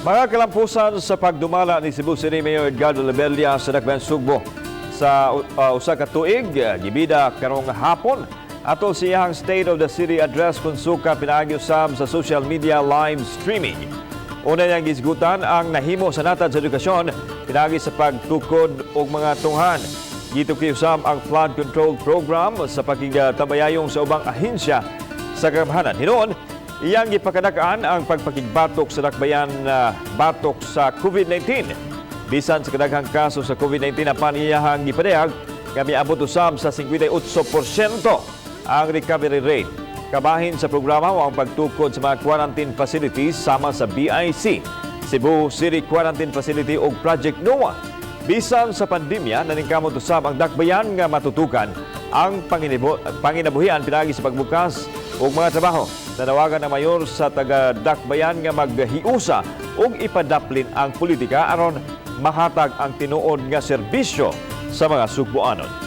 Mga kalampusan sa pagdumala ni Cebu City Mayor Edgardo Labella sa Dakbayan Sugbo sa usa ka tuig, gibida karong hapon atol sa iyang State of the City Address kung suka pinaagi usab sa social media live streaming. Una niyang gisgutan ang nahimo sa natad sa edukasyon pinaagi sa pagtukod og mga tunghan. Gituki usab ang flood control program sa pagkigtambayayong sa ubang ahensya sa kagamhanan. Hinuon, iyang gipakadakaan ang pagpakigbatok sa dakbayan batok sa COVID-19. Bisan sa kadaghang kaso sa COVID-19, apan iyahang gipadayag nga miabot usab sa 58% ang recovery rate. Kabahin sa programa ang pagtukod sa mga quarantine facilities sama sa BIC, Cebu City Quarantine Facility ug Project NOAH. Bisan sa pandemya, naningkamot usab ang dakbayan nga matutukan ang panginabuhian pinaagi sa pagbukas og mga trabaho. Nanawagan ang mayor sa taga-dakbayan nga maghiusa ug ipadaplin ang politika aron mahatag ang tinuod nga serbisyo sa mga Sugboanon.